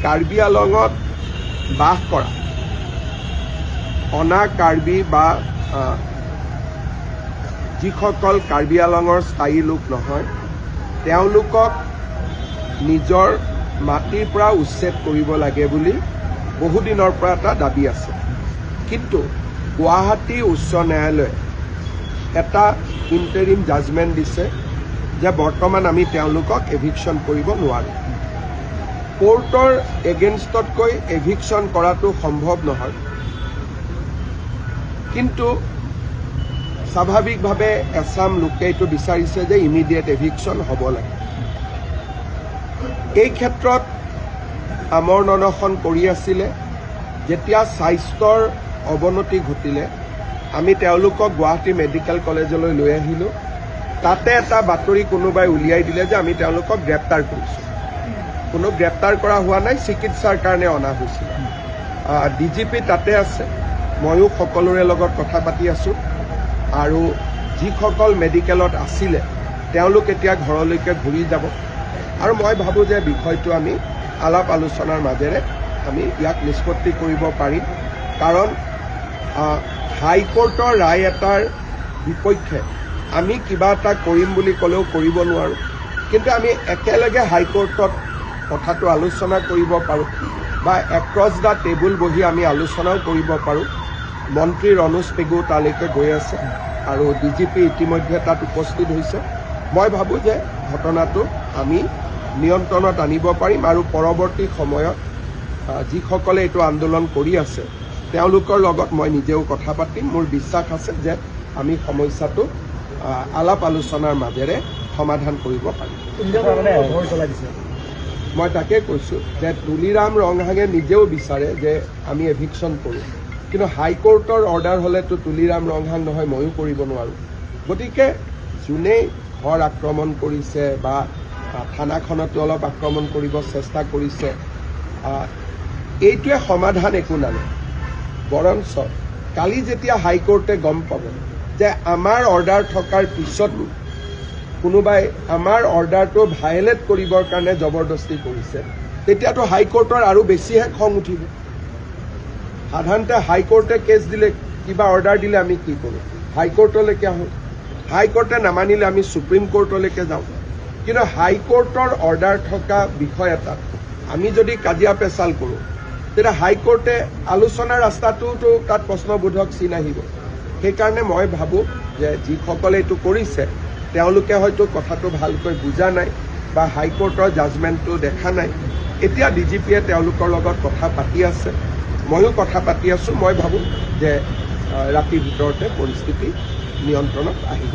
কাৰ্বি আলঙত বাস কৰা অনা কাৰ্বি বা যিসকল কাৰ্বি আলঙৰ স্থায়ী লোক নহয়, তেওঁলোকক নিজৰ মাটিৰ পৰা উচ্ছেদ কৰিব লাগে বুলি বহুদিনৰ পৰা এটা দাবী আছে। কিন্তু গুৱাহাটী উচ্চ ন্যায়ালয়ে এটা ইণ্টাৰিম জাজমেণ্ট দিছে যে বৰ্তমান আমি তেওঁলোকক এভিকশ্যন কৰিব নোৱাৰোঁ। কোৰ্টৰ এগেইনষ্টতকৈ এভিকশ্যন কৰাটো সম্ভৱ নহয়। কিন্তু স্বাভাৱিকভাৱে এচাম লোকে এইটো বিচাৰিছে যে ইমিডিয়েট এভিকশ্যন হ'ব লাগে। এই ক্ষেত্ৰত আমৰণ অনশন কৰি আছিলে। যেতিয়া স্বাস্থ্যৰ অৱনতি ঘটিলে, আমি তেওঁলোকক গুৱাহাটী মেডিকেল কলেজলৈ লৈ আহিলোঁ। তাতে এটা বাতৰি কোনোবাই উলিয়াই দিলে যে আমি তেওঁলোকক গ্ৰেপ্তাৰ কৰিছোঁ। কোনো গ্ৰেপ্তাৰ কৰা হোৱা নাই, চিকিৎসাৰ কাৰণে অনা হৈছিল। ডিজিপি তাতে আছে, ময়ো সকলোৰে লগত কথা পাতি আছোঁ আৰু যিসকল মেডিকেলত আছিলে, তেওঁলোক এতিয়া ঘৰলৈকে ঘূৰি যাব। আৰু মই ভাবোঁ যে বিষয়টো আমি আলাপ আলোচনাৰ মাজেৰে আমি ইয়াক নিষ্পত্তি কৰিব পাৰিম। কাৰণ হাইকোৰ্টৰ ৰায় এটাৰ বিপক্ষে আমি কিবা এটা কৰিম বুলি ক'লেও কৰিব নোৱাৰোঁ। কিন্তু আমি একেলগে হাইকোৰ্টত কথাটো আলোচনা কৰিব পাৰোঁ বা এক্ৰছ the table বহি আমি আলোচনাও কৰিব পাৰোঁ। মন্ত্ৰী ৰণোজ পেগু তালৈকে গৈ আছে আৰু ডিজিপি ইতিমধ্যে তাত উপস্থিত হৈছে। মই ভাবোঁ যে ঘটনাটো আমি নিয়ন্ত্ৰণত আনিব পাৰিম আৰু পৰৱৰ্তী সময়ত যিসকলে এইটো আন্দোলন কৰি আছে, তেওঁলোকৰ লগত মই নিজেও কথা পাতিম। মোৰ বিশ্বাস আছে যে আমি সমস্যাটো আলাপ আলোচনাৰ মাজেৰে সমাধান কৰিব পাৰিম। ঘৰ জ্বলাই দিছে। মই তাকে কৈছোঁ যে তুলিৰাম ৰংহাঙে নিজেও বিচাৰে যে আমি এভিকশ্যন কৰোঁ। কিন্তু হাইকোৰ্টৰ অৰ্ডাৰ হ'লেতো তুলিৰাম ৰংহাং নহয়, ময়ো কৰিব নোৱাৰোঁ। গতিকে যোনেই ঘৰ আক্ৰমণ কৰিছে বা থানাখনতো অলপ আক্ৰমণ কৰিব চেষ্টা কৰিছে, এইটোৱে সমাধান একো নানে। বৰঞ্চ কালি যেতিয়া হাইকোৰ্টে গম পাব যে আমাৰ অৰ্ডাৰ থকাৰ পিছতো কোনোবাই আমাৰ অৰ্ডাৰটো ভায়লেট কৰিবৰ কাৰণে জবৰদস্তি কৰিছে, তেতিয়াতো হাইকোৰ্টৰ আৰু বেছিহে খং উঠিব। সাধাৰণতে হাইকোৰ্টে কেছ দিলে, কিবা অৰ্ডাৰ দিলে আমি কি কৰোঁ? হাইকোৰ্টলৈকে আহোঁ। হাইকোৰ্টে নামানিলে আমি সুপ্ৰিম কোৰ্টলৈকে যাওঁ। কিন্তু হাইকোৰ্টৰ অৰ্ডাৰ থকা বিষয় এটাত আমি যদি কাজিয়া পেচাল কৰোঁ, তেতিয়া হাইকোৰ্টে আলোচনাৰ ৰাস্তাটোতো তাত প্ৰশ্নবোধক চিন আহিব। সেইকাৰণে মই ভাবোঁ যে যিসকলে এইটো কৰিছে, তেওঁলোকে হয়তো কথাটো ভালকৈ বুজা নাই বা হাইকোৰ্টৰ জাজমেণ্টটো দেখা নাই। এতিয়া ডিজিপিয়ে তেওঁলোকৰ লগত কথা পাতি আছে, ময়ো কথা পাতি আছোঁ। মই ভাবোঁ যে ৰাতিৰ ভিতৰতে পৰিস্থিতি নিয়ন্ত্ৰণত আহিব।